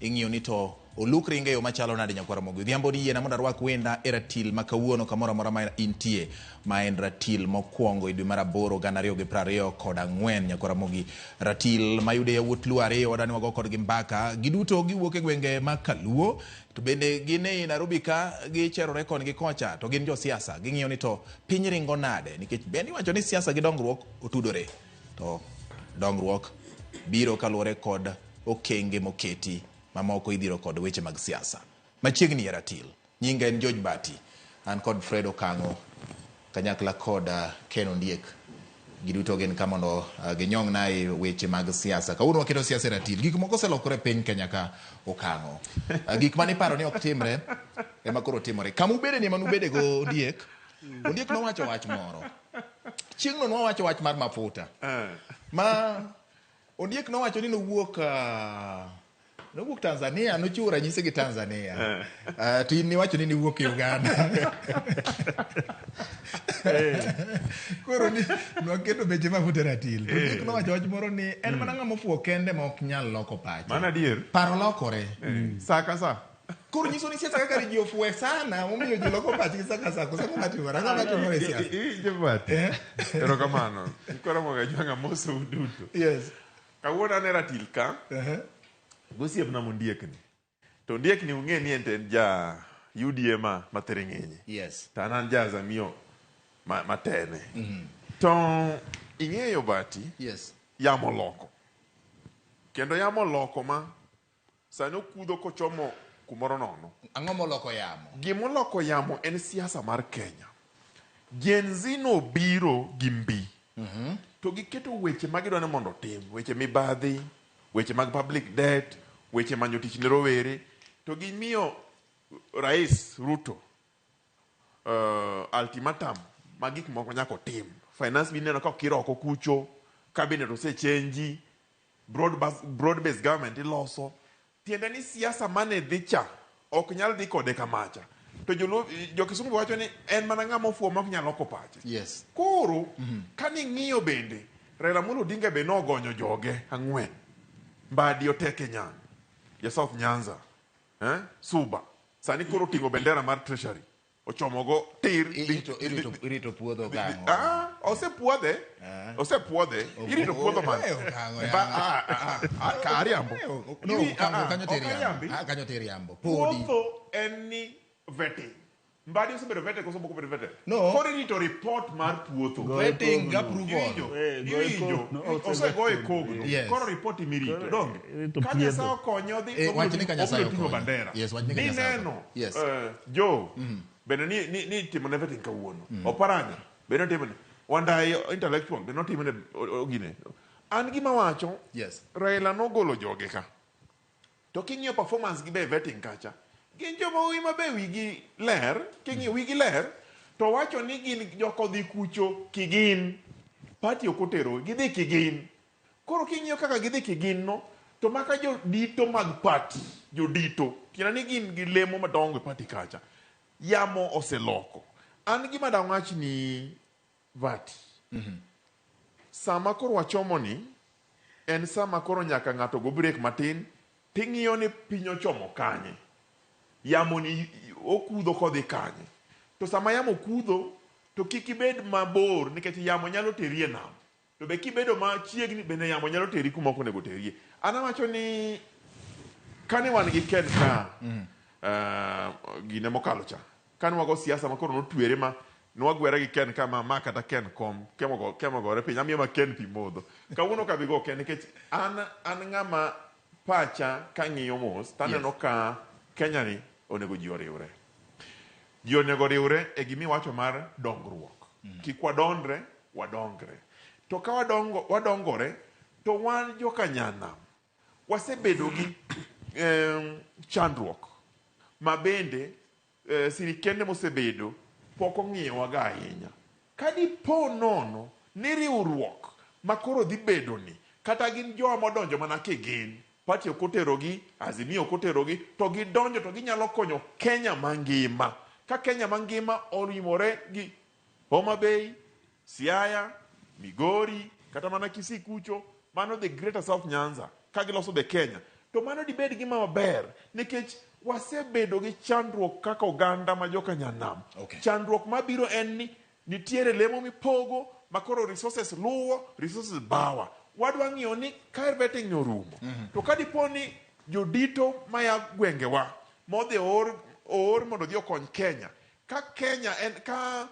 Ing'iyo ni to oluk ringe yo machalo nade nyakwar Ramogi. Odhiambo ni yiena mondo arwak wenda e ratil ma kawuono kamoro amora ma intie, ma en ratil mokwongo e dwe mar aboro 2024 nyakwar Ramogi. Ratil mayude yawuot Luo ariyo wadwa ni wago kodgi mbaka. Giduto giwuok e gwenge ma Kaluo to bende gin ei Nairobi ka gicherore koni gi kocha to gin josiasa. Ging'iyo ni to piny ringo nade nikech bende iwacho ni siasa gi dongruok otudore. To dongruok biro kaluwore kod okenge moketi mamoko idhiro kod weche mag siasa. Machiegni e ratil. Nyinga en George Bati. An kod Fred Okang'o kanyakla kod Ken Ondiek. Giduto gin ka mondo ginyong'na e weche mag siasa. Kawuono waketo siasa e ratil. Gik moko oselokore e piny Kenya ka Okang'o. Gik mane iparo ni ok timre ema koro timore. Kama ubede ni ema nubede go Ondiek. Ondiek nowacho wach moro. Chieng'no nwawacho wach mar mafuta. Ma Ondiek nowacho ni nowuok nowuok Tanzania, nochiwo ranyisi gi Tanzania. To in niwacho ni niwuok Uganda. Koro ni nwaketo beche mafuta e ratil. To Ondiek nowacho wach moro ni en mana ng'ama ofuwo kende ma ok nyal loko pache. Mano adier. Paro lokore. Sa ka sa. Koro nyiso ni siasa kaka ji ofuwe sana momiyo ji loko pachgi sa ka sa. Koso ang'o matimore? Ang'o matimore e siasa? Iwinjo Erokamano. Koro moga jwang'a mosou duto. Yes. Kawuono an e ratil ka. Gosiepna Mondiekni. To Ondiekni ung'e ni en to en ja UDA ma Mathiring'inyi. Yes. To an an ja Azamio ma Matene. To ing'eyo Bati, Yes. yamo loko. Kendo yamo loko ma Sani okudho kochomo kumoro nono. Ang'o moloko yamo? Gimoloko yamo en siasa mar Kenya. Gen Z nobiro gi mbi. To giketo weche ma gidwa ni mondo otim. Weche mibadhi, weche mag public debt, weche manyo tich ne rowere. To gimiyo Rais Ruto ultimatum ma gik moko nyaka otim. Finance bill ineno ka okir oko kucho, cabinet osechenji, broad based government iloso. Tiende ni siasa mane dhi cha ok nyal dhi kode kamacha. To joluo jo Kisungu wacho ni en mana ng'ama ofuwo ma ok nyal loko pache. Yes. Koro kane ing'iyo bende Raila Amolo Odinga be nogonyo joge ang'wen. Mbadi Oteke Nyang' ja South Nyanza, eh, Suba. Sani koro oting'o bendera mar Treasury. Ochomogo tir. Irito, irito, irito puodho kang'o? Ah, osepuodhe. Osepuodhe. Irito puodho man. Eh, okang'o Ba, yawa. ah, ah, ah, ka ariambo. Eh, no, Iri- okang'o ah, ah, kanyo ok to ariambi. iriambo. Ah, kanyo to iriambo. Podi. Puodho en ni vetting. Mbadi osebedo vetted koso pok obedo vetted? No. Koro irito report mar puotho. Goye Vetting kogno. approval. Iwinjo? Eh, goye Iwinjo? kogno, Osegoye kogno. Yes. Koro report emirito. Koro Donge? irito Ka piedho. Nyasaye okonye odhi Eh, obiro wach ni ka ting'o- Nyasaye obiro ting'o okonye. bandera. Yes, wach ni ka Nyasaye Nineno, okonye. Yes. Joe, bende ni, ni, ni itimone vetting kawuono. Oparanya, bende otimone. Wandayi intellectual, bende otimone ogine. An gima wacho, Yes. Raila nogolo joge ka. To king'iyo performance gi be e vetting kacha, gin joma wuoyi ma be wigi ler, king'iyo wigi ler, to wacho ni gin jokodhi kucho kigin. Party ok otero, gidhi kigin. Koro king'iyo kaka gidhi kigin no, to maka jodito mag party, jodito, tiende ni gin gi lemo madongo e party kacha. Yamo oseloko. An gima dawach ni Vati. Sama koro wachomo ni, en sama koro nyaka ng'ato go break matin, ting'iyo ni piny ochomo kanye. Yamo ni okudho kodhi kanye. To sama yamo kudho, to kik ibed mabor nikech yamo nyalo teri e nam. To be kibedo machiegni bende yamo nyalo teri kuma ok onego terie. An awacho ni kane wan gi Ken ka gine mokalo cha, kane wago siasa ma koro notwere ma nwagwere gi Ken ka ma, ma kata Ken kom, Kem ogore piny, amiyo ma Ken pi modho. Kawuono ok abi go Ken nikech an, an ng'ama pacha kang'iyo mos taneno ka Kenya ni onego ji oriwre. Ji onego oriwre e gima iwacho mar dongruok. Kik wadondre, wadongre. To ka wadongo, wadongore, to wan joka nyanam wasebedo gi chandruok ma bende sirikende mosebedo pok ong'iyowaga ahinya. Ka dipo nono ni riwruok ma koro dhi bedo ni kata gin jowa modonjo mana kigin, party ok oterogi, Azimio ok oterogi, to gidonjo to ginyalo konyo Kenya mangima. Ka Kenya mangima orimore gi Homa Bay, Siaya, Migori, kata mana Kisii kucho, mano the Greater South Nyanza, ka giloso the Kenya, To mano dibed gima maber nikech wasebedo gi chandruok kaka oganda ma joka nyanam. Okay. Chandruok mabiro en ni nitiere lemo mipogo makoro resources luwo, resources bawa. Wadwa ng'iyo ni ka vetting ni orumo, to ka dipo ni jodito maya gwengewa modhi oor, oor mondo odhi okony Kenya, ka Kenya en ka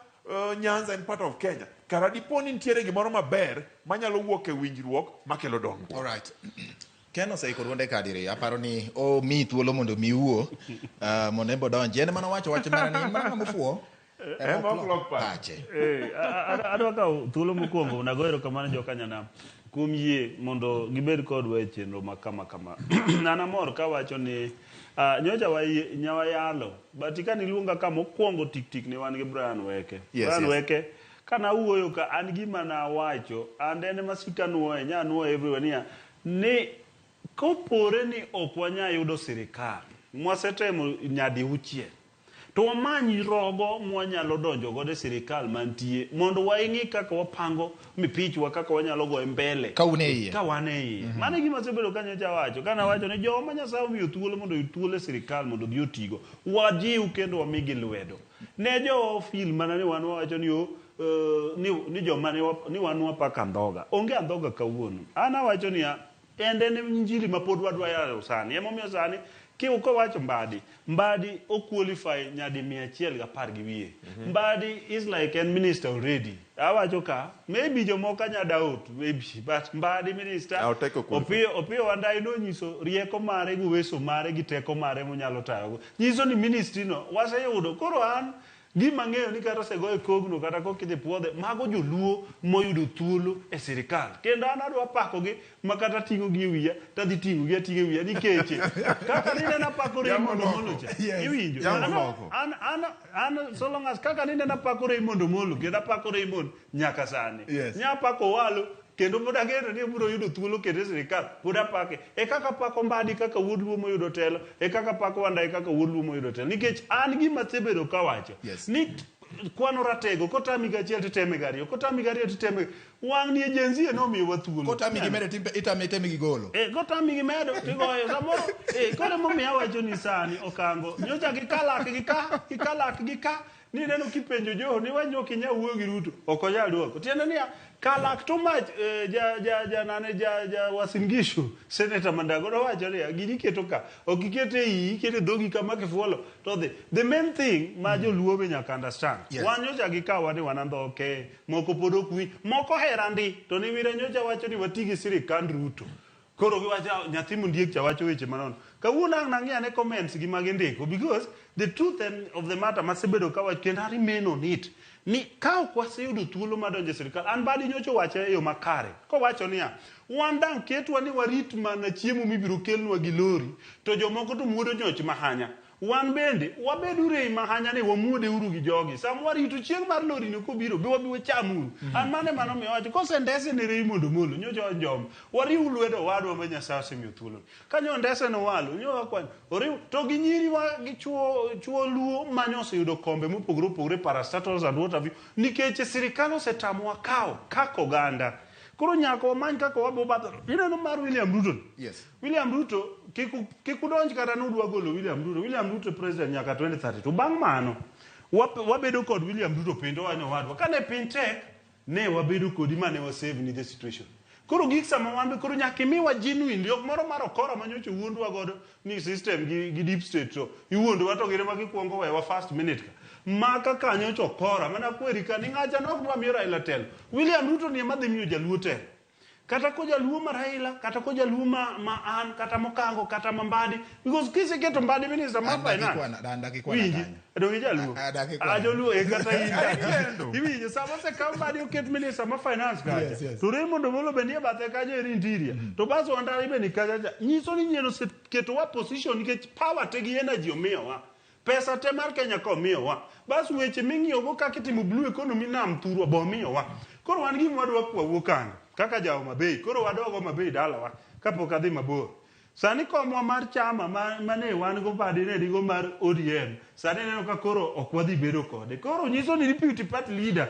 Nyanza en part of Kenya, kara dipo ni nitiere gimoro maber manyalo wuok e winjruok makelo dongruok. All right. Ken oseiko duonde ka diriyo. Aparo ni omiyi thuolo mondo mi uo, mondo en be odonji. En mana wacho wach mana ni mana ng'ama ofuwo ema ok lok pache. Adwa kawo thuolo mokwongo mondo ago erokamano joka Nyanam kuom yie mondo gibed kodwa e chenro ma kama kama. An amor kawacho ni nyocha nyawayalo, but ka niluonga ka mokwongo tik tik ne wan gi Brian Weke. Yes, Brian yes. Weke, kana wuoyo ka an gima nawacho, and en ema sika nuoye, nya nuoye everywhere niya, ni kopore ni ok wanyal yudo sirikal, mwasetemo nyadi uchiel, to wamany rogo mwanyalo donjo godo e sirikal mantie mondo waing'i kaka wapango mipichwa, kaka wanyalo goye mbele Ka un e iye. Ka wan e iye. Mano e gima asebedo ka nyocha awacho. Ka nawacho ni joma Nyasaye omiyo thuolo mondo oyud thuolo e sirikal mondo odhi otigo, wajiw kendo wamigi lwedo. Ne jowa feel mana ni wan wawacho ni o, ni, ni joma ne wa, ni wan wapako andhoga. Onge andhoga kawuono. An awacho niya, en en injili ma pod wadwa yalo sani. Emomiyo sani kowacho Mbadi, Mbadi o qualify nyadi mia achiel gi apar gi wiye. Mbadi is like an minister already. Awacho ka, maybe jomoko anya doubt, maybe, but Mbadi minister, I'll take a qualify. Opiyo Wandayi nonyiso rieko mare gi uweso mare gi teko mare monyalo tayogo. Nyiso ni ministry no waseyudo. Koro an gima ang'eyo ni kata osegoye kogno kata kokidhi puodhe, mago joluo moyudo thuolo e sirikal. Kendo an adwa pakogi ma kata ting'o gi e wiya, tadhi ting'o gi ating'o e wiya nikech kaka nineno apako Raymond Omolo cha. Yes. Iwinjo? Yamo An, loko. an, an, an, so long as kaka nineno apako Raymond Omolo, kendo apako Raymond nyaka sani. Yes. Nya apako Owalo, kendo pod ageno ni obiro yudo thuolo kendo e sirikal, pod apake. E kaka apako Mbadi kaka wuod Luo moyudo telo, e kaka apako Wandayi kaka wuod Luo moyudo telo. Nikech an gima asebedo kawacho, Yes. ni kwano ratego, kotami gachiel titeme gariyo, kotami gariyo titeme. Wang' ni Gen Z nomiyowa thuolo. Kotami gi medo itame iteme gi golo. Kotami gi medo tigoyo. Samoro, koro emomiyo awacho ni sani okango. Nyocha gikalak gi ka, gikalak gi ka. Ni neno kipenjo Joho ni wach ni ok inyal wuoyo gi Ruto, ok onyal duoko. Tiende niya, kalak too much, ja, ja, ja, nane, ja, ja Uasin Gishu, Senator Mandago nowacho niya, gini iketo ka, ok ikete e iyi, ikete e dhogi kama kifuolo, to dhi. The main thing ma joluo be nyaka understand. Yes. Wan nyocha gikawa ni wan andhoke, moko pod ok winj, moko hera ndi, to ni wire nyocha wacho ni wati gi sirikand Ruto. Koro giwacho, nyathi mondiek cha wacho weche manono. Kawuono ang' nang'i ane comments gi ma gindiko, because the truth of the matter masebedo kawacho kendo I remain on it, ni ka ok waseyudo thuolo mar donjo e sirikal, an Mbadi nyocha owache e yo makare, kowacho niya, wan dang' ketwa ni warit mana chiemo mibiro kelnwa gi lori, to jomoko to muodo nyoch mahanya. Wan bende, wabeduru ei mahanya ni wamuode uru gi jogi. Sama warito chieng' mar lori ni kobiro, be wabi wachamuru. An mano ema nomiyo awacho, kosendese ne Raymond Omolo, nyocha onjom, wariw lwedo owadwa ma Nyasaye osemiyo thuolo. Ka nyo ondese ne Owalo, nyo wakwanyo, oriw, to gi nyiri wa, gi chuo, chuo luo ma nyo oseyudo kombe mopogore opogore, parastatals and what have you, nikech sirikal osetamowa kawo kaka oganda. Koro nyaka wamany kaka wabo batho. Ineno mar William Ruto ni? Yes. William Ruto, kik udonj kata nudwa golo William Ruto. William Ruto president nyaka 2032. Bang' mano, wabedo kod William Ruto piny to wanyo wadwa. Kane piny tek, ne wabedo kodi mane wa save ni the situation. Koro gik sama wan be koro nyaka imiwa genuine, ok moro mar okora ma nyocha wuondwa godo ni system gi deep state to iwuondowa to gin ema gikuongo wewa first minute ka. Maka kanyo to okora mana kweri ka ni ng'acha ne ok dwa miyo Raila telo. William Ruto ni ema dhi miyo jaluo telo. Kata ko jaluo ma Raila, kata ko jaluo ma an, kata Mokango, kata ma Mbadi, because kiseketo Mbadi minister ma An daki finance. kwana, an daki kwana Winji, kanyo. donge jaluo? A, daki kwana. A, joluo, kata in. Kendo. Iwinjo, sama osekaw Mbadi oket minister ma finance kacha. Yes, yes. To Raymond Omolo be nie bathe kanyo e interior. To bas Wandayi be ni kacha cha. Nyiso ni nyien oseketowa position nikech power te gi energy omiyowa. Pesa te mar Kenya ka omiyowa. Bas weche ming'iyogo kaka itimo blue economy nam thurwa bo omiyowa. Koro wan gima wadwa kwa wuok kanyo kaka ja Homa Bay. Koro wadog Homa Bay dalawa kapok adhi mabor. Sani komwa mar chama mane wan go badi ne digo mar ODM, sani ineno ka koro ok wadhi bedo kode. Koro nyiso ni deputy party leader,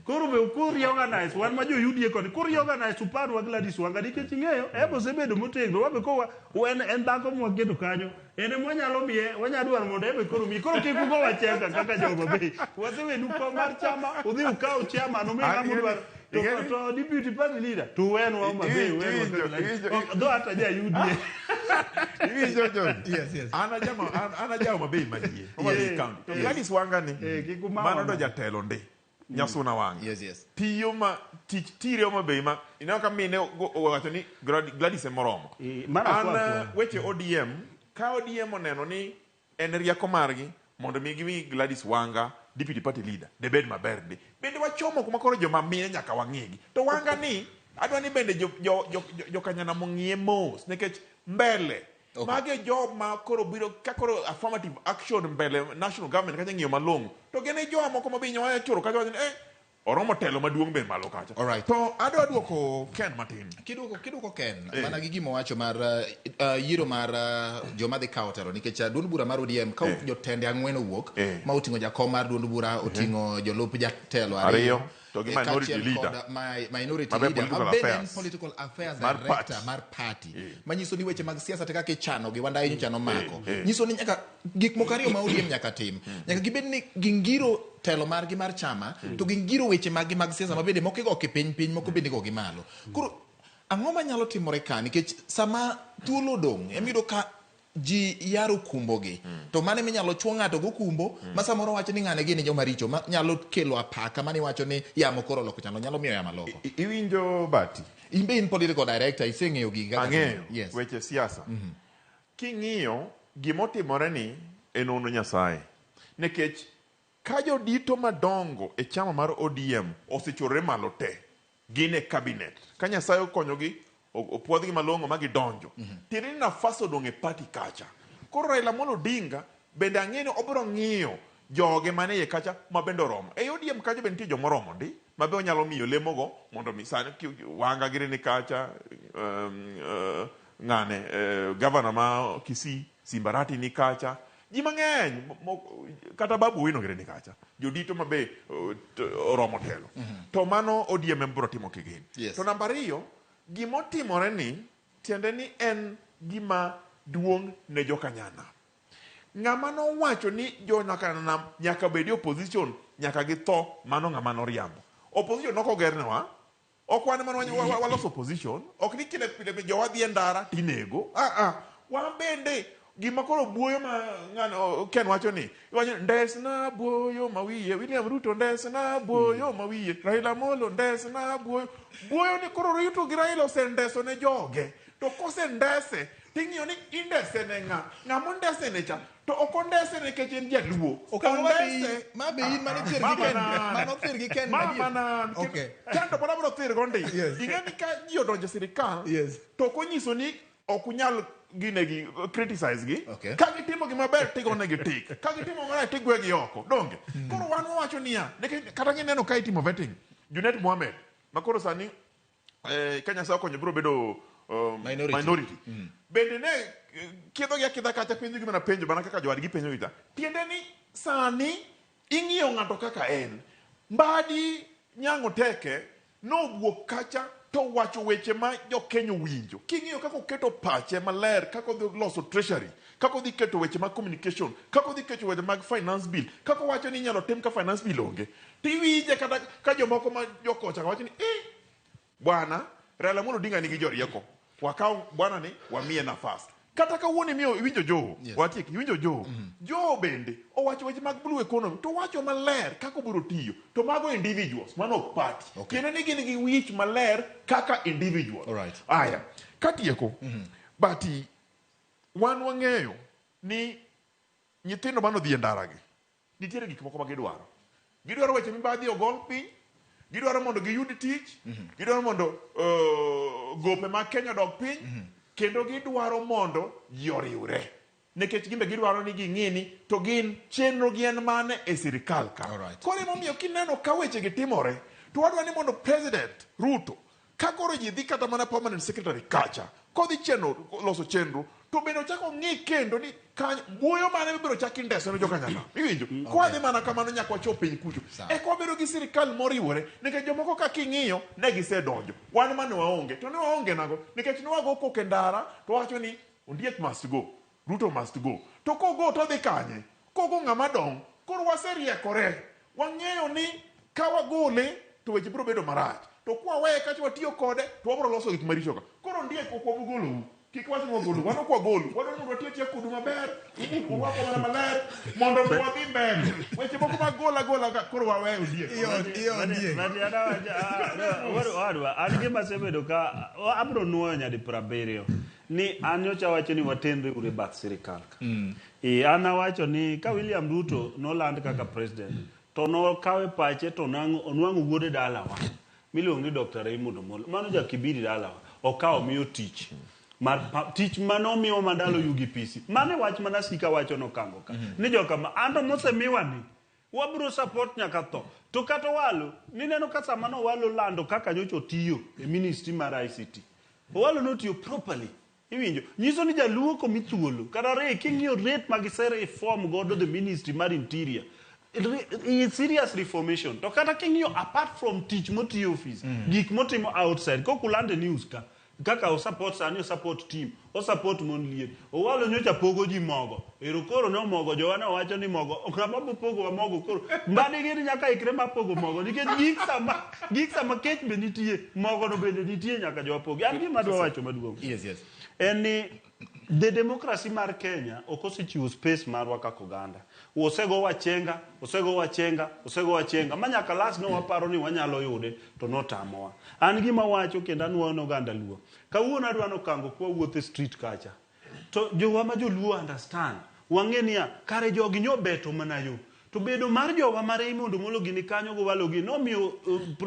koro be ku reorganize, wan ma jo UDA koni, ku reorganize uparwa Gladys Wanga nikech ing'eyo, ebo osebedo motegno, wabe kowa, en dhako mwaketo kanyo, en ema wanyalo miye, wanyalo dwaro mondo ebe koro miye. Koro kik ugo wacheka kaka jo Homa Bay. Wasewenu kom mar chama, udhi ukaw chairman, umi ng'ama udwaro. To deputy party leader, to uwenwa Homa Bay, uwenwa Gladys. Dho hata ja UDA. Iwinjo George? Yes, yes. An ajama an aja Homa Bay madier. Homa Bay County. To Gladys Wanga ni Kik umawa mano do ma. jatelo ndi. Nyasuna Wanga. Yes, yes. Tiyo ma tich tire Homa Bay ma ineno ka mine owacho ni Gladys ema oromo. Mano An akwa. weche ODM ka ODM oneno ni en rieko margi mondo mi gimi Gladys Wanga deputy party leader de bed maber ndi. Bende wachomo kuma koro joma mine nyaka wang'igi. To Wanga ni adwa ni bende jo Kanyana mong'iye mos nikech mbele. Okay. Mage joma koro biro ka koro affirmative action mbele national government kacha ng'iyo malong'o. To gin e jowa moko ma be inyalo choro kacha wacho ni oromo telo maduong' be malo kacha. Alright. To adwa duoko Ken matin. Kiduoko Ken, mana gi gima owacho mar yiero mar joma dhi kawo telo nikech duond bura mar ODM ka jotende ang'wen owuok ma oting'o jakom mar duond bura, oting'o jolup jatelo ariyo, to gi minority kaachiel leader. kod minority Mabe leader, political ma bende en affairs. political affairs Mar director party. mar party. Manyiso ni weche mag siasa te kaka ichano gi Wandayi nyocha nomako. Nyiso ni nyaka gik moko ariyo ma ODM nyaka tim. Nyaka gibed ni gingiro telo margi mar chama, to gingiro weche maggi mag siasa ma bende moko igo gi piny piny, moko bende igo gi malo. Koro ang'o manyalo timore ka nikech sama thuolo odong' emiyudo ka ji yaro kumbogi. To mano eminyalo chuo ng'ato go kumbo, ma samoro wacho ni ng'ane gin joma richo, ma nyalo kelo apaka mane iwacho ni yamo koro oloko chano, nyalo miyo yamo loko. Iwinjo Bati? In be in political director, iseng'eyo gigi kaka Ang'eyo Yes. weche siasa. King'iyo gimotimore ni en ono Nyasaye. Nikech ka jodito madongo e chama mar ODM osechorore malo te, gin e cabinet. Ka Nyasaye okonyogi, opuodhgi malong'o ma gidonjo. Tiende ni nafas odong' e party kacha. Koro Raila Amolo Odinga bende ang'e ni obiro ng'iyo joge mane iye kacha ma bende oromo. E ODM kacha bende nitie jomoromo ndi, ma be onyalo miyo lemogo mondo mi sani Wanga giri ni kacha, ng'ane, governor ma Kisii, Simbarati ni kacha. Ji mang'eny, kata Babu Owino giri ni kacha. Jodito ma be oromo telo. To mano ODM em biro timo kigin. Yes. To namba ariyo, gimotimore ni, tiende ni en gima duong' ne jokanyana. Ng'ama nowacho ni jokanyana nyaka bed e opposition, nyaka githo, mano ng'ama noriambo. Opposition ok ogernwa, ok wan ema waloso opposition, ok ni kile pile jowa dhi e ndara tinego. Wan bende gima koro buoyo ma ng'ano Ken wacho ni, iwacho ni ndesna buoyo ma wiye, William Ruto ndesna buoyo ma wiye, Raila Amolo ndesna buoyo. Buoyo ni koro Ruto gi Raila osendeso ne joge. To kosendese, ting'iyo ni indese ne ng'a? Ng'ama ondese ne cha? To ok ondese nikech en jaluo. Okang' ma be in mane thir gi Ken, mano thir gi Ken Ma madier. mana. Okay. Ken to pod abiro thir go ndi. Yes. Ing'e ni ka ji odonjo e sirikal, Yes. to ok onyiso ni ok unyal ginegi, criticize gi. Okay. Ka gitimo gima ber tigonegi tik. Ka gitimo marach tigwegi oko. Donge? Koro wan wawacho niya, nikech kata gineno ka itimo vetting, Junet Mohamed, ma koro sani ka Nyasaye okonyo biro bedo Minority. minority. Bende ne kidho gi akidha kacha penjo gi mana penjo mana kaka jowadgi penjo gi cha. Tiende ni sani ing'iyo ng'ato kaka en. Mbadi Nyang'o Teke nowuok kacha to wacho weche ma jo-Kenya owinjo. King'iyo kaka oketo pache maler, kaka odhi loso treasury, kaka odhi keto weche mag communication, kaka odhi keto weche mag finance bill, kaka owacho ni inyalo tim ka finance bill onge. Tiwinje kata ka jomoko ma jokocha wacho ni bwana Raila Amolo Odinga nigi jorieko. Wakaw bwana ni wamiye nafas. Kata kawuono imiyo iwinjo Joho, Yes. watiek iwinjo Joho. Joho bende owacho weche mag blue economy to wacho maler kaka obiro tiyo. To mago individuals, mano ok party. Okay. Tiende ni gin gi wich maler kaka individual. Alright. Aya, katieko, but wan wang'eyo ni nyithindo manodhi e ndara gi, nitiere gik moko ma gidwaro. Gidwaro weche mibadhi ogol piny, gidwaro mondo giyud tich, gidwaro mondo gope mag Kenya odog piny, kendo gidwaro mondo ji oriwre. Nikech gimbe gidwaro ni ging'i ni to gin chenro gi en mane e sirikal ka. Alright. Koro emomiyo kineno ka weche gi timore, to wadwa ni mondo President Ruto, ka koro ji dhi kata mana permanent secretary kacha, Kodhi chenro loso chenro to bende ochak ong'i kendo ni kany buoyo mane mibiro chak indeso ne jokanyakla. Iwinjo? Kwadhi mana kamano nyaka wachop piny kucho. Eka wabedo gi sirikal moriwore nikech jomoko ka king'iyo ne gisedonjo. Wan mane waonge. To ne waonge nago nikech ne wago koko e ndara to wawacho ni Ondiek must go. Ruto must go. To kogo to odhi kanye? Kogo ng'ama dong'? Koro waseriekore. Wang'eyo ni ka wagole to weche biro bedo marach. To kwaweye kacha watiyo kode to wabiro loso gik maricho ka. Koro Ondiek ok wabogolou. Kik wach ni wagolou. Wan ok wagolu. Wadwaro mondo wati atiya kodu maber. Urwakwa mana maler mondo mi wadhi mbele. Weche moko mag gola gola ka koro waweyo Ondiek. Iyo Ondiek. But an awacho, owadwa, an gima asebedo ka abiro nuoyo nyadi 70 ni an nyocha awacho ni watenre uru e bath sirikal ka. E, an awacho ni ka William Ruto noland kaka president to nokawe pache to onwang'o wuode dalawa miluongo ni Dr. Raymond Omolo. Mano ja Kibiri dalawa. Okawo miyo tich. Mar tich mane omiwa mandalo UGPC. Mano e wach mana sika wacho nokango ka. Ni joka ma anto mosemiwa ni wabro support nyaka tho. To kata Owalo, nineno ka sama no Owalo lando kaka nyocha otiyo e ministry mar ICT. Owalo notiyo properly. Iwinjo? Nyiso ni jaluo komi thuolo. Kata re king'iyo rate ma gise reform godo the ministry mar interior. Serious reformation. To kata king'iyo apart from tich motiyo office, gik motimo outside, kokulande news ka, kaka o support sani o support team, o support mon liet. Owalo nyocha pogo ji mogo. Ero koro ne omogo jowa ne owacho ni mogo, ng'ama bo pogo wa mogo koro. Mbadi gini nyaka ikre mar pogo mogo nikech gik sama kech be nitie, mogo no bende nitie nyaka jowa pogi. An gima adwa wacho maduong'. Yes, yes. En ni the democracy mar Kenya ok osechiwo space marwa kaka oganda. Osegowa chenga, osegowa chenga, osegowa chenga. Ma nyaka last no waparo ni wanyalo yude to notamowa. An gima wacho kendo anuoyo ne oganda Luo. Kawuono adwa nokango kwa wuotho e street kacha. To jowa ma joluo understand. Wang'e niya, kare jogi nyo beto mana yo. To bedo mar jowa ma Raymond Omolo gini kanyo go walo gi nomiyo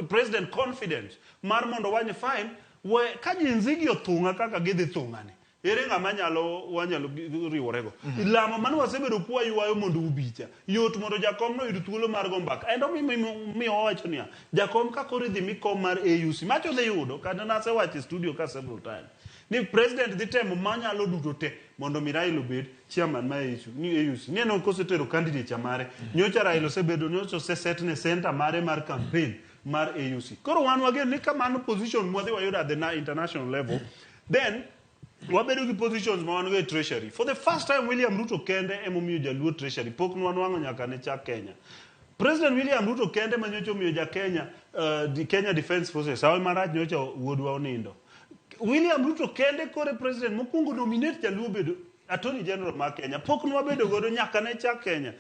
president confidence mar mondo wany fine we ka Gen Z gi othung'a kaka gidhi thung'ani. Ere ng'ama nyalo wanyalo riworego. Lamo mane wasebedo kwaywayo mondo ubicha. Yot mondo jakom no oyud thuolo mar go mbaka. En omiyo wawacho niya, jakom ka koro idhi mi kom mar AUC, macho dhi yudo, kata nasewacho e studio ka several times, ni president dhi temo manyalo duto te mondo mi Raila obed chairman mar AUC. Ni AUC. Ni en kosetero candidature mare. Nyocha Raila osebedo, nyocha oseset ne center mare mar campaign mar AUC. Koro wan wagen ni kamano position mwadhi wayudo at the international level, then wabedo gi positions ma wan go e treasury. For the first time William Ruto kende emomiyo jaluo treasury pok nwanwang'o nyaka ne chak Kenya. President William Ruto kende ma nyocha omiyo ja Kenya the Kenya Defence Forces sawa marach nyocha wuodwa onindo. William Ruto kende kore president mokwongo nominate jaluo bedo Attorney General mar Kenya. Pok nwabedo godo nyaka ne chak Kenya.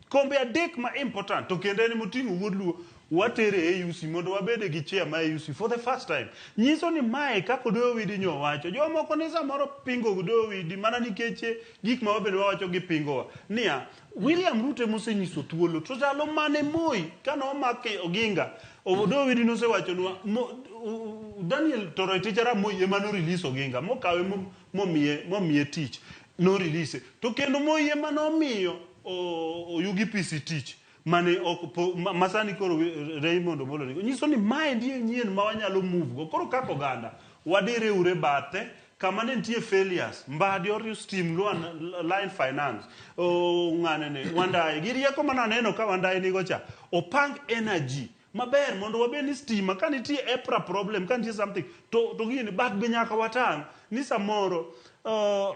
Kombe adek ma important to kendo en moting'o wuod Luo watere AUC mondo wabede gi chair ma AUC for the first time. Nyiso ni mae kaka Odoyo Owidi nyo wacho. Jomoko ni samoro pingo Odoyo Owidi mana nikech gik ma wabende wawacho gi pingowa. Niya, William Ruto emosenyiso thuolo to ndalo mane Moi kane omake Oginga, Odoyo Owidi nosewachonwa Daniel Toroitich arap Moi ema no release Oginga mokawe momiye tich no release to kendo Moi ema nomiyo Oyugi PC tich mane ok po, masani koro Raymond Omolo nigo. Nyiso ni mae ndiye nyien ma wanyalo move go. Koro kaka oganda wadire ure bathe kama ne nitie failures, Mbadi or steam loan, line finance, ng'ane ne Wandayi gi rieko mana aneno ka Wandayi nigo cha opang energy maber mondo wabed ni stima ka nitie EPRA problem ka nitie something to gini but be nyaka watang' ni samoro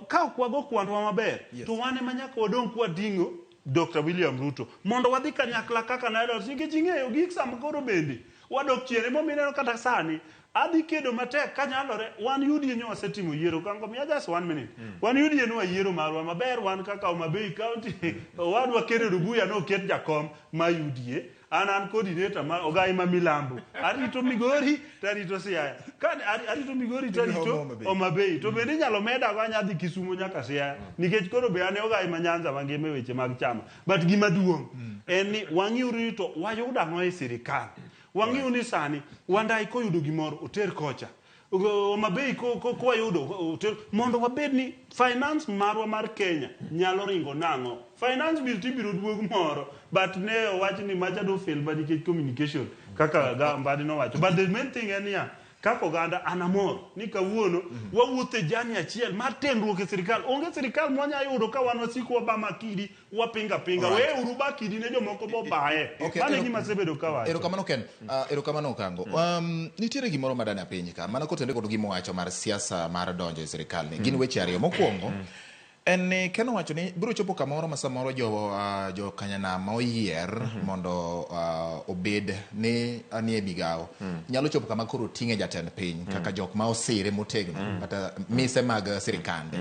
ka ok wago kwandwa maber to wan ema nyaka wadong' kwading'o Dr. William Ruto mondo wadhi kanyakla kaka Nairobi nikech ing'eyo gik sama koro bende wadok chien emomiyo ineno kata sani adhi kedo matek kanyalore wan UDA nyo wasetimo yiero kango miya just 1 minute wan UDA nwa yiero marwa maber wan kaka Homa Bay County owadwa Kennedy Obuya noket jakom ma UDA an coordinator ma ogai ma Milambo arito Migori to arito Siaya ka arito Migori to arito Homa Bay to bende inyalo meda go anya dhi Kisumo nyaka Siaya nikech koro be an e ogai ma Nyanza mangima e weche mag chama but gima duong' en ni wang'iuru ni to wayudo ang'o e sirikal wang'iyo ni sani Wandayi koyudo gimoro oter kocha Homa Bay kwayudo oter mondo wabed ni finance marwa mar Kenya nyalo ringo nang'o finance bill tibiro duog moro but ne owach ni macha do fail ma nikech communication kaka Mbadi nowacho but the main thing en niya Kaka oganda an amor ni kawuono wawuotho e jani achiel mar tenruok e sirikal. Onge sirikal mwanya yudo ka wan wasiko wabama kidi wapinga pinga. Alright. Weuru ba kidi ne jomoko bobaye. Okay, Mano e gima asebedo kawacho. Erokamano Ken. Erokamano Okango. Nitiere gimoro madani apenji ka, mana kotenore kod gima owacho mar siasa mar donjo e sirikal ni. Gin weche ariyo. Mokwongo, en ni Ken owacho ni biro chopo kamoro ma samoro jo kanyanam ma oyier mondo obed ni nie migawo nyalo chopo kama koro ting'e jatend piny kaka jok ma osire motegno kata mise mag sirikande.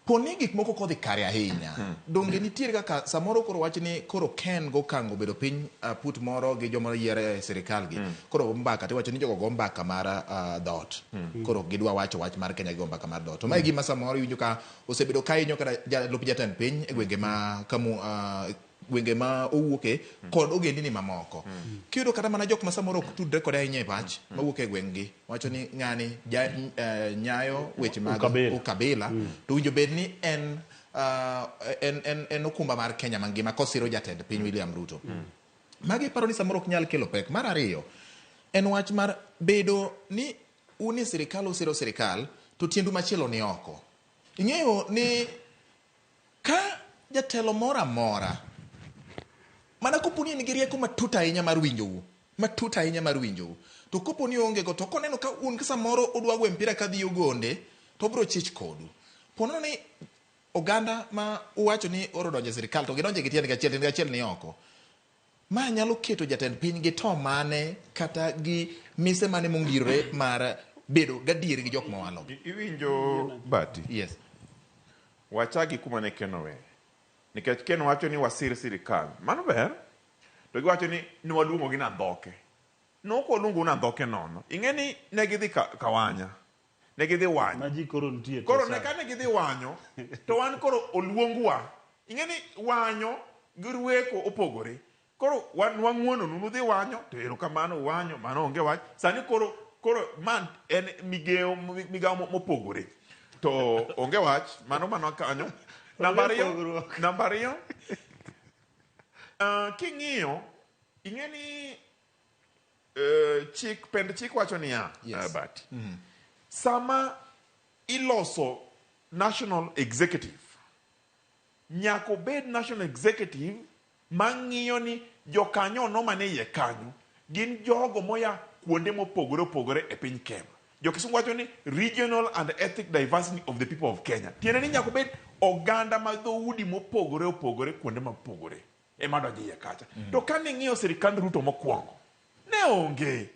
Poni gik moko kodhi kare ahinya, donge nitiere kaka samoro koro wach ni koro Ken go Okango obedo piny put moro gi joma oyier e sirikal gi. Koro mbaka tiwacho ni jogo go mbaka mar dhoot. Koro gidwa wacho wach mar Kenya gigo mbaka mar dhoot. To mae gima samoro iwinjo ka osebedo ka hinyo kata jalup jatend piny e gwenge ma kamu gwenge ma owuoke kod ogendini mamoko. Kiyudo kata mana jok ma samoro ok tudre kode ahinya e pach mawuok e gweng' gi wacho ni ng'ani nyayo weche mag Ukabila. ukabila to winjo bed ni en okumba mar Kenya mangima kosiro jatend piny William Ruto. Magi paro ni samoro ok nyal kelo pek. Mar ariyo en wach mar bedo ni un e sirikal usiro sirikal to tiendu machielo ni oko. Ing'eyo ni ka jatelo moro amora mana kopo ni en gi rieko matut ahinya mar winjou, matut ahinya mar winjou, to kopo ni oonge go to koneno ka un samoro udwa gwe mpira kadhi ogonde to obiro chich kodu. Ponono ni oganda ma uwacho ni oro donjo e sirikal to gidonje gi tiendgi achiel, tiendgi achiel ni oko. Ma nyalo keto jatend piny gi to mane kata gi mise mane mongirore mar bedo gadier gi jok mowalogi. Iwinjo Bati? Yes. Wachagi kuma ne Ken oweyo. Nikech Ken wacho ni wasir sirikal. Mano ber. To giwacho ni ne waluongo gi Nandhoke. Ne ok waluongo Nandhoke nono. Ing'e ni ne gidhi Kawanya. Ne gidhi Wanyo. Ma ji koro nitie. Koro ne kane gidhi Wanyo, to wan koro oluongwa. Ing'e ni Wanyo gi Rweko opogore. Koro wan wang'uononu nudhi Wanyo, to erokamano Wanyo, mano onge wach. Sani koro man en migawo mopogore. To onge wach, mano kanyo. Namba ariyo, king'iyo, ing'e ni chik, pend chik wacho niya, Yes. Bati. Sama iloso national executive, nyaka obed national executive mang'iyo ni jokanyo no mane iye kanyo gin jogo moya kuonde mopogore opogore e piny Kenya. Jo-Kisungu wacho ni regional and ethnic diversity of the people of Kenya. Tiende ni nyaka obed oganda ma dhoudi mopogore opogore kuonde mopogore ema donjo iye kacha. To kane ing'iyo sirikand Ruto mokwongo, ne onge.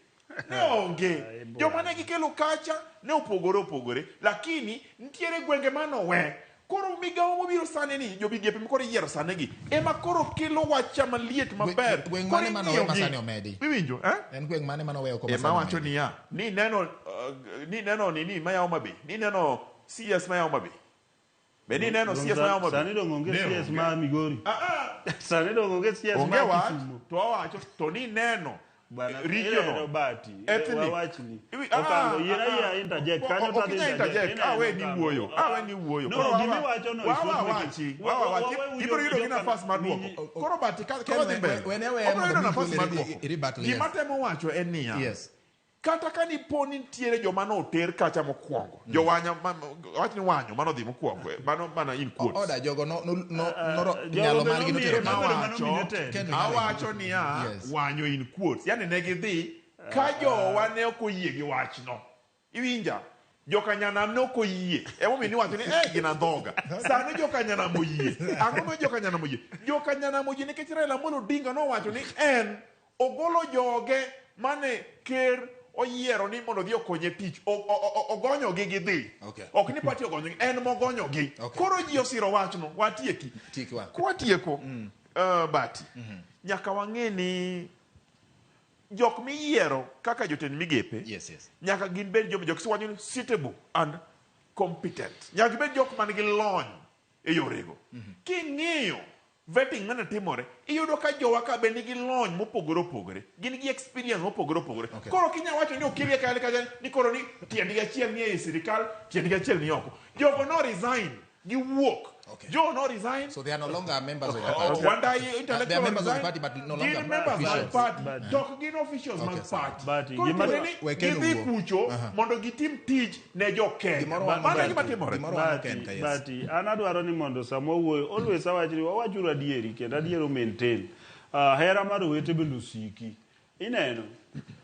Ne onge. Joma ne gikelo kacha ne opogore opogore, lakini nitiere gwenge manowe. Koro migawo mobiro sani ni jomigepe mikoro iyiero sani gi ema koro kelo wacha maliet maber. Gweng' Koro mane manowe ing'iyo ma gi. sani omedi? Iwinjo, eh? En gweng' mane manowe oko ma Ema sani wacho omedi? niya, ni neno nini maya Homa Bay, ni neno CS maya Homa Bay. Be ni neno CS maya Homa Bay? Sani dong onge Ne CS onge. ma Migori. Ah, ah. Sani dong onge CS Onge ma wach, Kisumu. to awacho, to ni neno Bwana, regional, ineno Bati, ethnic. wawachni. Iwi- Okango, yiena yie interject. Kanyo Ok to adhi inyal interject. Ah, we ni Ineno wuoyo. Okango. Ah, we ni wuoyo. No, Koro gima wawa- iwacho no is wawa what making- wachi, wa- wawa wa- wachi. wa- Ibiro yudo gi joka- nafas mar winji- duoko. Koro Bati, ka Ken, wadhi mbele. wene aweya Obiro yudo mondo nafas mi mar i- duoko. i-rebuttal, yes. Gima temo wacho en niya. Yes. Kata ka nipo ni nitiere joma noter kacha mokwongo. Jowanya, wach ni wanyo, mano dhi mokwongo. Mano mana in quotes. Oda jogo no jogo nyalo be margi nomiye notero ma- kanyo. mano nominated. Ken, Awacho niya, Yes. wanyo in quotes. Yani ne gidhi ka jowa ne ok oyie gi wachno. Iwinja? Jokanyanam ne ok oyie. Emomiyo niwacho ni eh gin andhoga. Sani jokanyanam oyie. Ang'o momiyo jokanyanam oyie? Jokanyanam oyie nikech Raila Amolo Odinga nowacho ni en ogolo joge mane ker oyiero ni mondo odhi okonye tich. Ogonyogi gidhi. Okay. Ok ni party ogonyogi, en mogonyogi. Okay. Koro ji osiro wachno, watieki. Tiekwa. Kwatieko, Bati, nyaka wang'e ni jok miyiero kaka jotend migepe Yes. nyaka gin bed joma jok wacho ni suitable and competent. Nyaka gibed jok man gi lony e yorego. King'iyo vetting mane timore, iyudo ka jowa ka be nigi lony mopogore opogore, gin gi experience mopogore opogore. Okay. Koro kinya wacho ni okelgi kae kacha ni koro ni tiendgi achiel ni ei sirikal, tiendgi achiel ni oko. Jogo no resign. Giwuok. Okay. Joe no resign. So they are no longer members of the party. Wandayi They intellectual are members of the resign. party, but no longer Gin members mag officials. party. But- To ok gin officials Okay, mag sawa. party. But Koro gima- tiende ni Wekeno gidhi wuo. kucho mondo gitim tich ne jo Kenya. Gimoro Mano wang'o e gima timore. Gimoro wang'o ken ka, yes. But an adwaro ni mondo sama wawuoyo always awach ni wawachuru adieri kendo adieri maintain. Hera mar owete bende osiki. Ineno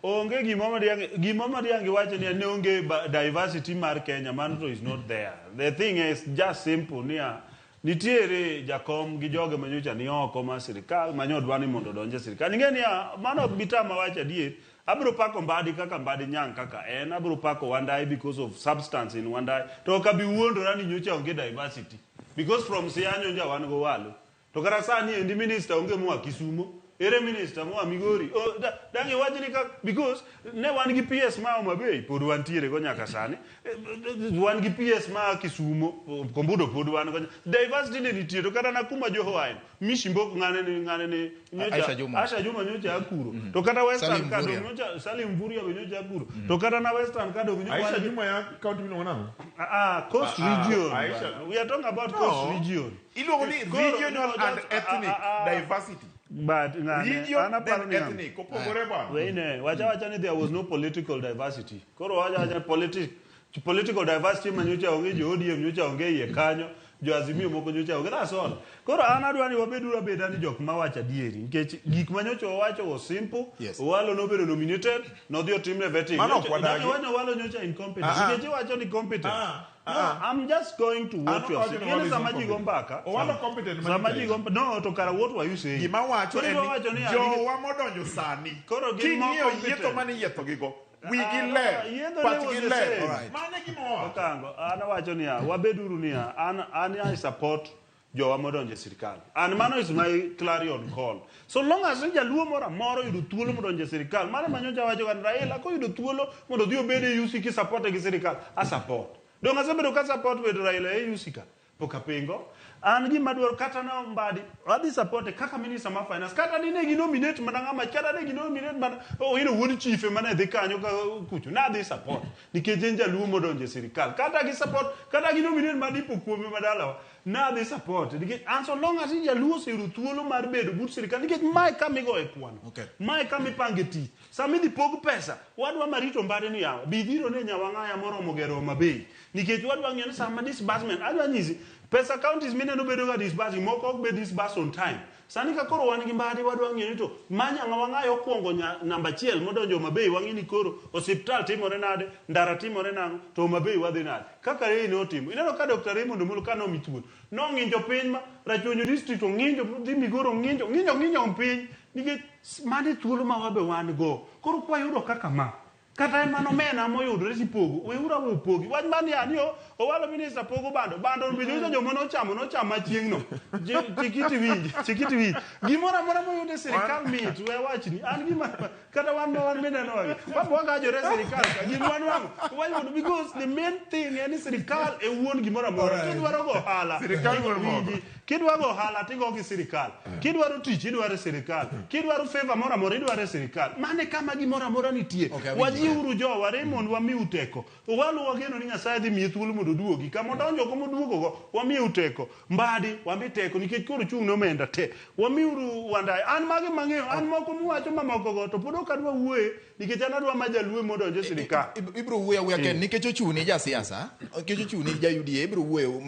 onge gima Matiang'i gima Matiang'i wacho ni ne onge diversity mar Kenya mano to is not there. The thing is just simple niya nitiere jakom gi joge manyocha ni oko mar sirikal manyo dwa ni mondo odonj e sirikal. Ing'e niya mano ok bi tama wacho adier. Abiro pako Mbadi kaka Mbadi Nyang' kaka en, abiro pako Wandayi because of substance in Wandayi. To ok abi wuondora ni nyocha onge diversity. Because from Siaya nyocha wan go walo. To kata sani endi minister onge moa Kisumo. Ere minister moa Migori? Oh, dang' iwach ni ka because ne wan gi PS ma Homa Bay pod wantiere go nyaka sani. Wan gi PS ma Kisumo, Kombudo pod wan go. Diversity ne nitie to kata na kuma Joho ae. Mishi Mboko ng'ane ni ng'ane ni nyocha Aisha Juma. Aisha Juma nyocha akuro. To kata Western Salim ka Mvurya. dong nyocha Salim Mvurya be nyocha akuro. To kata na Western ka dong nyocha Aisha wan gi- Juma ya county miluongo nang'o? Coast region. Aisha. We are talking about Coast region. Iluongo ni Koro, regional no, and just- ethnic diversity. But ng'ane, Region an aparo then niya- ethnic. Opogore bwana. Wene, wacha wacha ni there was no political diversity. Koro wacha wacha political diversity ma nyocha onge jo ODM nyocha onge iye kanyo, jo Azimio moko nyocha onge. That's all. Koro an adwa ni wabeduru abeda ni jok mawacho adieri nikech gik ma nyocha owacho was simple. Yes. Owalo nobedo nominated, nodhi otimne vetting. Mano ok Nyocha- wadagi. Dang' iwacho Owalo nyocha incompetent. Nikech iwacho ni competent. No, I'm just going to what An you ok are awacho saying. ni Owalo Ing'e is sama ji go incompetent. mbaka. Owalo competent Sama mantie. ji go mbaka. No, to kara what were you saying? Gima wacho Koro en iwacho ni ni jowa modonjo sani Koro gin more king'iyo competent. yietho mane iyiethogigo wigi Ah, ler yietho ne pachgi was the ler same. Alright. mano e gima owacho Okango, an awacho niya, wabeduru niya, an I support jowa modonjo e sirikal. And mano is my clarion call. So long as ni jaluo moro amora oyudo thuolo modonjo e sirikal, mano ema nyocha awacho ga ni Raila koyudo thuolo mondo odhi obed e UC kisapote gi sirikal, a support. Dong' asebedo ka support bedo Raila e UC ka, pok apingo. An gima dwaro kata na Mbadi, adhi supporte kaka minister mar finance, kata dine gi nominate mana ng'ama, kata ne gi nominate mana Owino wuod chife mane dhi kanyo ka kucho, nadhi support nikech en jaluo modonjo e sirikal. Kata gi support, kata gi nominate mana dipo kuome madalawa, nadhi support nikech an so long as ni jaluo oseyudo thuolo mar bedo but sirikal, nikech mae kama igoye kwano. Okay. Mae kama ipange tich. Sama idhi pog pesa, wadwa marito Mbadi ni yawa, bi dhiro ne Nyawang'aya moromo gero Homa Bay. Nikech wadwa ng'iyo ni sama disbursement, adwa nyisi, pesa counties mineno bedo ga disbursing, moko ok bed disbursed on time. Sani ka koro wan gi Mbadi wadwa ng'iyo ni to ma Nyawang'aya okuongo namba achiel modonjo Homa Bay, wang'i ni koro osiptal timore nade, ndara timore nang'o, to Homa Bay wadhi nade. Kaka Ray notimo. Ineno ka Dr. Raymond Omolo ka nomi thuolo, nong'injo piny ma Rachuonyo district ong'injo, dhi Migori ong'injo, ng'injo ng'injo piny, nikech mano e thuolo ma wabe wan go. Koro kwayudo kaka ma, kata en mano omena moyudore tipogo, weuru awe opogi. Wach mar ni ani Owalo minister pogo bando, bando be nyocha joma nochamo nochamo chieng'no. Chikiti winj, chikiti winj. Gimoro amora moyud e sirikal mit, we wachni. An gima kata wan ma wan mineno wagi. Wapo wagajore e sirikal ka, gin wanwang'o. Wayudo because the main thing en ni sirikal e wuon gimoro amora. Kidwaro go ohala, Sirikal wuon mogo. winji. Kidwaro go ohala tigo gi sirikal. Kidwaro tich idwaro e sirikal. Kidwaro favor moro amora idwaro e sirikal. Mano e kama gimoro amora nitie. Okay, awinji. Wajiwuru jowa, Raymond wamiu teko. Owalo wageno ni Nyasaye dhi miye thuolo mondo oduogi. Kama odonjo go moduogo go, wamiu teko. Mbadi wami teko nikech koro chung' ne omenda te. Wamiuru Wandayi. An mage mang'eyo, an moko muwacho mamoko go to pod ok adwa wuoye nikech an adwa ma jaluo modonjo e sirikal. Ibiro wuoyo awuoya ken nikech ochuni ja siasa, nikech ochuni ja UDA, ibiro wuoyo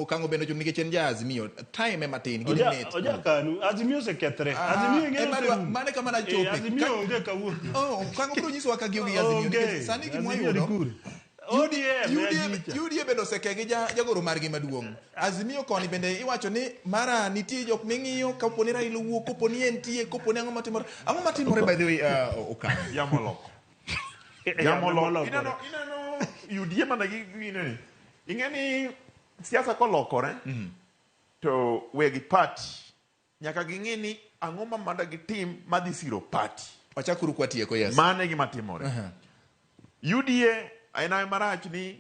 Okang'o bende ochuni nikech en ja Azimio. Time ema tin, gin minute. Oja kanu, Azimio osekethre. Azimio ing'eyo ema oserumo. mane kama nachope. Azimio onge kawuono. Oh, Okang'o biro nyisowa ka gionge gi Azimio Onge. nikech sani gima Azimio wayudo ni kure. ODM e ajicha. UDA bende oseke gi jagoro margi maduong'. Azimio koni bende iwacho ni mara nitie jok ming'iyo kapo ni Raila owuok, kapo ni entie, kapo ni ang'o matimore. Ang'o matimore by the way Okang'o? Yamo loko. Yamo loko. Ineno UDA mana gi ginene. Ing'e ni siasa kolokore to wegi party nyaka ging'e ni ang'o ma manda gitim madhi siro party. Wachakuru kwatieko, yes. Mano e gima timore. UDA en ae marach ni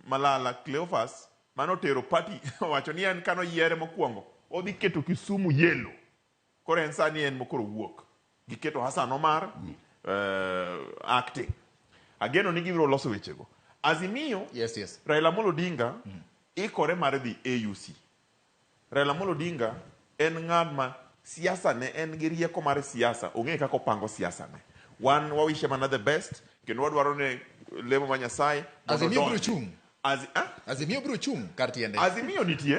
Malala Cleophas manotero party owacho ni en kano yiere mokwongo odhi keto Kisumu yellow. Koro en sani en mokoro wuok. Giketo Hassan Omar acting. Ageno ni gibiro loso wechego. Azimio Yes, yes. Raila Amolo Odinga Ikore mar dhi AUC. Raila Amolo Odinga en ng'ama siasa ne en gi rieko mar siasa, ong'e kaka opango siasa ne. Wan wawishe mana the best kendo wadwaro ne lemo ma Nyasaye mondo Azimio biro odonji. chung'. Ah? Azimio biro chung' kar tiende. Azimio nitie.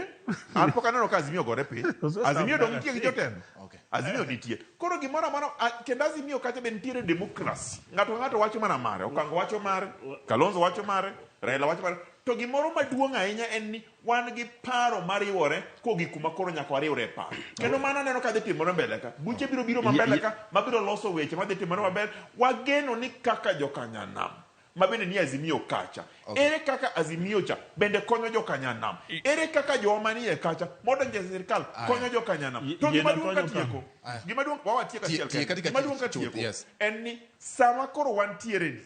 An pok aneno ka Azimio gore piny. Azimio dong nitie gi jotelo. Okay. Azimio nitie. Koro gimoro amora kendo Azimio kacha be nitiere democracy. Ng'ato ka ng'ato wacho mana mare. Okango wacho mare, Kalonzo wacho mare, Raila wacho mare. To gimoro maduong' ahinya en ni wan gi paro mariwore kogik kuma koro nyaka wariwre e paro. Kendo mano aneno ka dhi timore mbele ka. Buche biro biro ma mbele ka mabiro loso weche madhi timore maber. Wageno ni kaka jokanyanam ma bende ni Azimio kacha. Ere kaka Azimio cha bende konyo jokanyanam? Ere kaka jowa manie kacha modonjo e sirkal konyo jokanyanam? To gima Yiena duong' konyo katieko, Aya. gima duong' wawatiek achiel Tie kende. katika Gima duong' chuth, katieko yes. en ni sama koro wantiere ni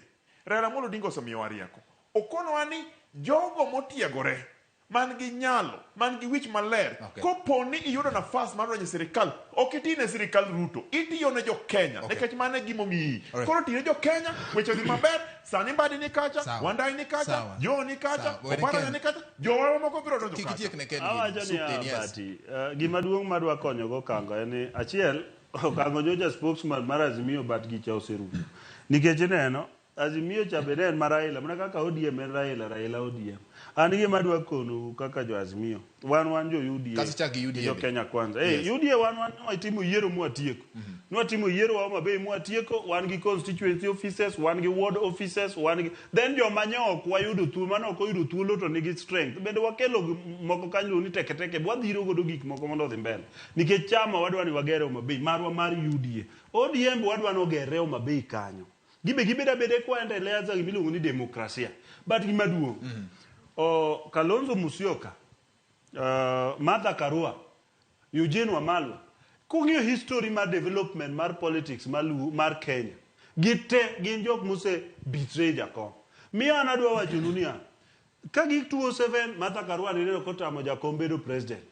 Raila Amolo Odinga osemiyowa rieko. Okonowa ni jogo motiegore man gi nyalo, man gi wich maler, Okay. kopo ni iyudo nafas mar donjo e sirikal, ok iti ne sirikal Ruto, itiyo ne jo Kenya, Okay. nikech mano e gimomiyi. Alright. Koro ti ne jo Kenya, weche odhi maber, sani Mbadi ni kacha, Sawa. Wandayi ni kacha, Sawa. Joho ni kacha, Sawa. Wene Oparanya Ken. ni kacha, jowa mamoko biro donjo Kik kacha. itiek ne Ken gini. Awacho Soup niya, den, yes. Bati, gima duong' madwa konyogo Okango en ni achiel, Okango nyocha spokesman mar Azimio but gicha oserumo. Nikech ineno, Azimio cha bende en mar Raila, mana kaka ODM en Raila, Raila ODM. An gima adwa konou kaka jo Azimio, wan jo UDA. Kasto ichak gi UDA Jo be. Kenya Kwanza. Yes. UDA wan nwatimo yiero mwatieko. Nwatimo yiero wa Homa Bay mwatieko, wan gi constituency offices, wan gi ward offices, wan gi then joma nyo ok wayudo thuolo, mane ok oyudo thuolo to nigi strength. Bende wakelo moko kanyo ni teke teke, wadhiro godo gik moko mondo odhi mbele. Nikech chama wadwa ni wagere Homa Bay, marwa mar UDA. ODM be wadwa ni ogere Homa Bay kanyo. Gibe gibeda bede kwa endelea za gimiluongo ni demokrasia. But gima duong', Kalonzo Musyoka, Martha Karua, Eugene Wamalwa, kung'iyo history mar development mar politics mar Kenya, gite gin jok mose betray jakom. Miyo an adwa wachonu niya, ka gik 2007 Martha Karua nineno kotamo jakom bedo president.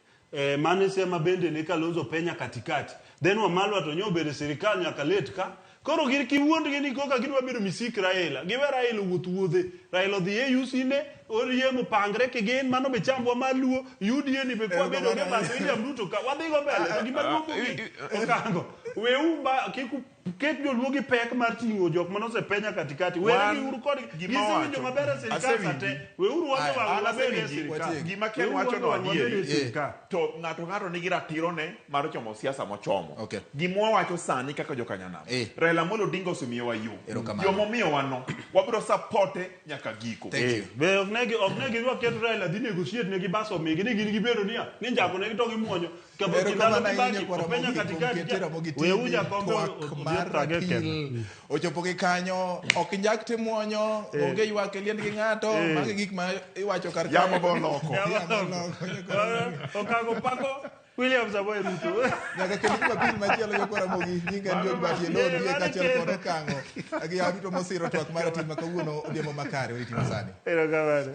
Mane sema bende ne Kalonzo penya katikati. Then Wamalwa to nyo bedo e sirikal nyaka late ka. Koro gin kiwuondgi ni koka gidwa bedo misik Raila. Giwe Raila owuoth wuodhe. Raila odhi AUC ne, ODM opangre kigin, mano be chambwa mar Luo, UDA ni be kwa bedo ge bath William Ruto ka. Wadhi go mbele, to gima duong' mogik, Okango, weuru ba, kik uket joluo gi pek mar ting'o jok mane osepenya katikati. Were Wan gi uru kodgi. gima Gisewinjo wacho. maber e sirikal Asewinji. sate. Weuru wan Aya, wang' An wabed e asewinji. sirikal. Gima Ken Weuru wacho wan no wang' wabed e adieri. sirikal. To ng'ato nigi ratirone mar chomo siasa mochomo. Okay. Gima wawacho sani kaka jokanyanam. Raila Amolo Odinga osemiyowa yo. Erokamano. Yo momiyowa no, wabiro supporte nyaka giko. Thank you. Be ok ne gidwa keto Raila dhi negotiate ne gi bas omigi ni gin gibedo niya ni njako ne gi to gimuonyo. Kapo Erokamano kindalo ahinya Kibaki kwa openya Ramogi kuom katikati kete ja. Ramogi Weuru TV jakombe twak odhi mar othage ratil. kendo. Ochopo gi kanyo, ok njak timuonyo, onge ywak e liend gi ng'ato, magi gik ma iwacho kar Yamo kae. boloko. Yamo loko. Okango pako William Samoei Ruto. Nyaka kendo Jumapil machielo jokwa Ramogi, nyinga en George Bati Elor, Yeah, die mano kaachiel kod kendo. Okango. Gi yawa duto mosiro twak mar ratil ma kawuono odhiambo makare, oriti masani. Erokamano.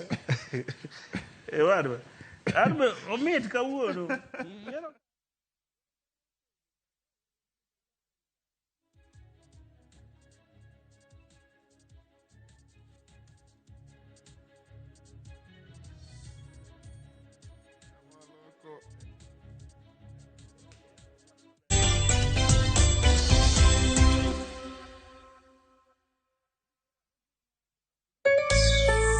Wadwa. An be omit kawuono.